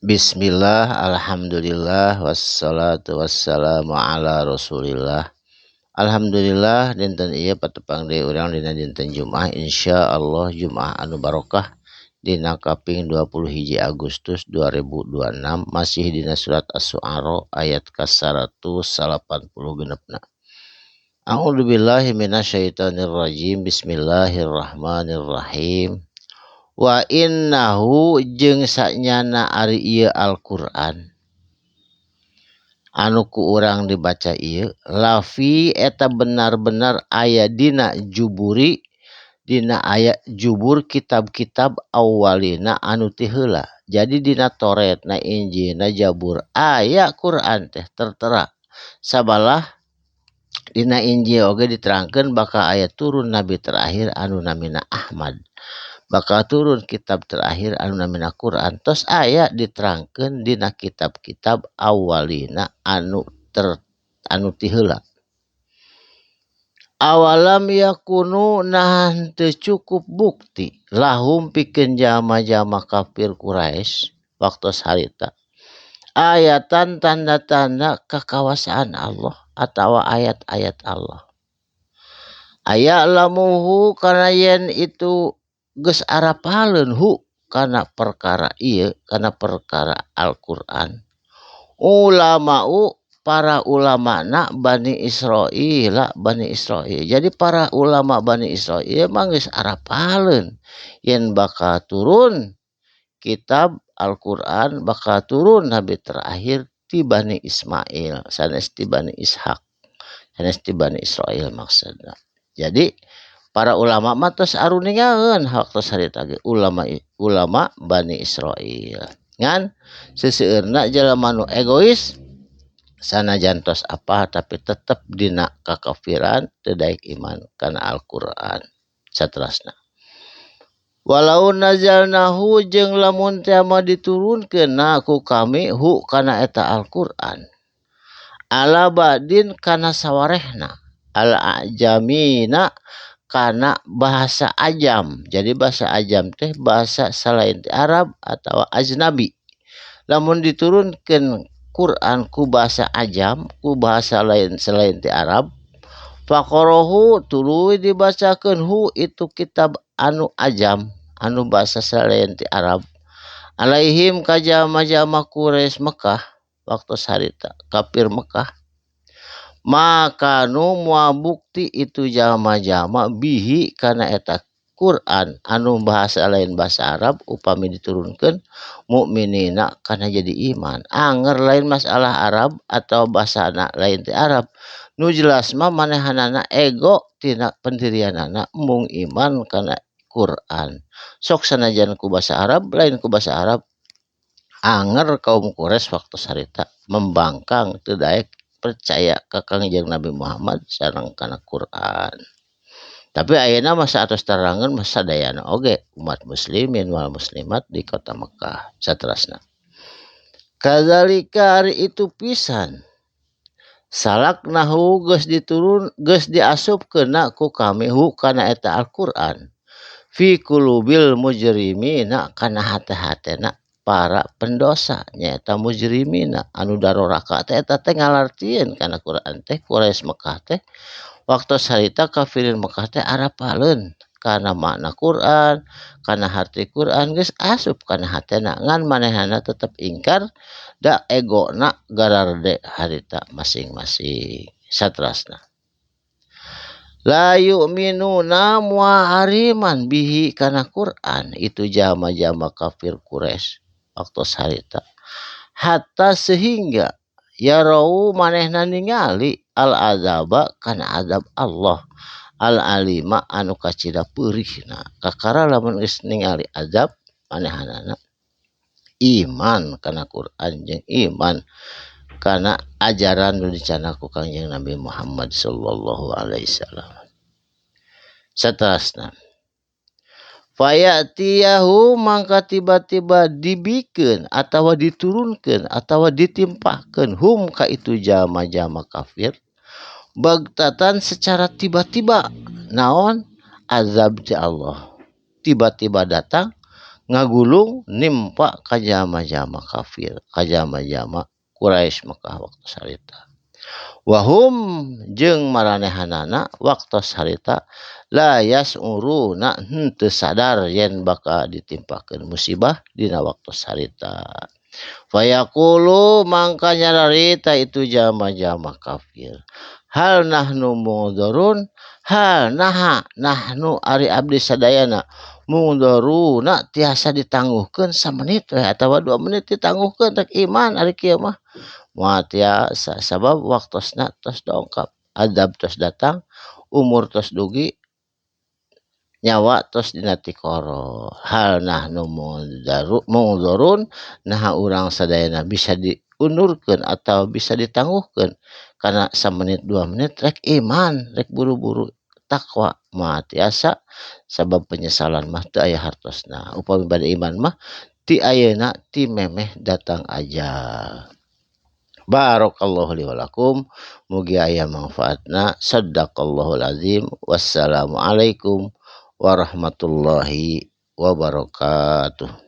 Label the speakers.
Speaker 1: Bismillah, alhamdulillah, wassalatu wassalamu ala rasulillah. Alhamdulillah, dinten ieu patepang deui urang dina dinten Jumaah, insyaallah Jumaah anu barokah, dina kaping 21 Agustus 2026, masih dina surat Asy-Syu'ara ayat ka 186. A'udzubillahi minasyaitonirrajim. Bismillahirrahmanirrahim. Wa innahu jeung sanyana ari ieu Al-Qur'an anu ku urang dibaca ieu, lafi eta benar-benar aya dina juburi, dina aya jubur kitab-kitab awalina anu ti heula. Jadi dina Taurat na, Injil na, Jabur aya Quran teh tertera. Sabalah dina Injil oge diterangkeun bakal aya turun nabi terakhir anu namina Ahmad, bakal turun kitab terakhir anu namina Quran. Tos aya diterangkeun dina kitab-kitab awalina anu ti heula. Awalam yakunu, nah teu cukup bukti, lahum pikeun jalma-jalma kafir Quraisy waktu harita, ayatan tanda-tanda kakawasaan Allah atau ayat-ayat Allah, aya'lamuhu kana yen itu geus arapaleun hu kana perkara ieu, kana perkara Al-Qur'an, ulama'u para ulamana Bani Israil, Bani Israil. Jadi para ulama Bani Israil mah geus arapaleun yen bakal turun kitab Al-Qur'an, bakal turun nabi terakhir ti Bani Ismail, sanes ti Bani Ishak, sanes ti Bani Israil maksudna. Jadi para ulama mah tos aruningaeun waktu harita ge, ulama ulama Bani Israil. Ngan seseueurna jalma nu egois, sanajan tos apa tapi tetep dina kakafiran, teu daek iman kana Al-Qur'an. Saterasna, walau nazalnahu jeung lamun teh mah diturunkeun ku kami hu kana eta Al-Qur'an, ala ba'din kana sawarehna, al a'jamina kana bahasa ajam. Jadi bahasa ajam teh bahasa selain ti Arab atau ajnabi. Lamun diturunkeun Quran ku bahasa ajam, ku bahasa lain selain ti Arab, faqarahu tuluy dibacakeun hu itu kitab anu ajam, anu bahasa selain ti Arab, alaihim ka jalma-jalma Quraisy Mekah waktu harita, kafir Mekah, maka nu moal bukti itu jalma-jalma bihi kana eta Quran anu bahasa lain bahasa Arab upami diturunkeun, mukminina kana jadi iman. Anger lain masalah Arab atau bahasa lain ti Arab, nu jelas mah manehanana ego tina pendirianana embung iman kana Quran, sok sanajan ku bahasa Arab, lain ku bahasa Arab. Anger kaum Quraisy waktu harita membangkang, teu daek percaya ka Kangjeng Nabi Muhammad sareng kana Quran. Tapi ayeuna masa atos terangeun mah sadayana oge umat muslimin wal muslimat di kota Mekah. Saterasna, kadzalika ari itu pisan, salaknahu geus diturun, geus diasupkeun ku kami hu kana eta Al-Qur'an, fi qulubil mujrimina kana hate-hatena para pendosa, nyaeta mujrimina anu daroraka teh. Eta teh ngalartieun kana Quran teh Quraisy Mekah teh waktu harita, kafirin Mekah teh arapaleun kana makna Quran, kana harti Quran, geus asup kana hatena, ngan manehna tetep ingkar da egona gararde harita masing-masing. Saterasna, la yu'minuna moal ariman bihi kana Quran itu jalma-jalma kafir Quraisy waktu harita, hatta sehingga yarau manehna ningali, al azaba kana azab Allah, al alima anu kacida peurihna. Kakara lamun geus ningali azab, manehanana iman kana Quran jeung iman kana ajaran nu dicandak ku Kangjeng Nabi Muhammad sallallahu alaihi wasallam. Saterasna, fayatiyahu mangka tiba-tiba dibikeun atawa diturunkeun atawa ditimpahkeun hum ka itu jalma-jalma kafir, bagtatan secara tiba-tiba, naon azab ti Allah tiba-tiba datang. Ngagulung nimpa ka jalma-jalma kafir, ka jalma-jalma Quraisy Mekah waktu harita. Wahum jeung maranehanana waktos harita la yas'uruna henteu sadar yen bakal ditimpakeun musibah dina waktu harita. Fayaqulu mangka nyararita itu jalma-jalma kafir. Hal nahnu mungdharun, hal naha nahnu ari abdi sadayana mungdharuna tiasa ditangguhkeun samenit we atawa 2 menit ditangguhkeun rek iman ari kieu mah. Moal tiasa sabab waktosna tos dongkap, azab tos datang, umur tos dugi, nyawa tos dina tikoro. Hal nahnu mungdharun naha urang sadayana bisa diundurkeun atau bisa ditangguhkeun kana samenit 2 menit rek iman rek buru-buru takwa moal tiasa sabab penyesalan mah teu aya hartosna. Upami bade iman mah ti ayeuna ti memeh datang ajal. Barakallahu li wa lakum, mugi aya manfaatna. Sadaqallahul azim. Wassalamualaikum warahmatullahi wabarakatuh.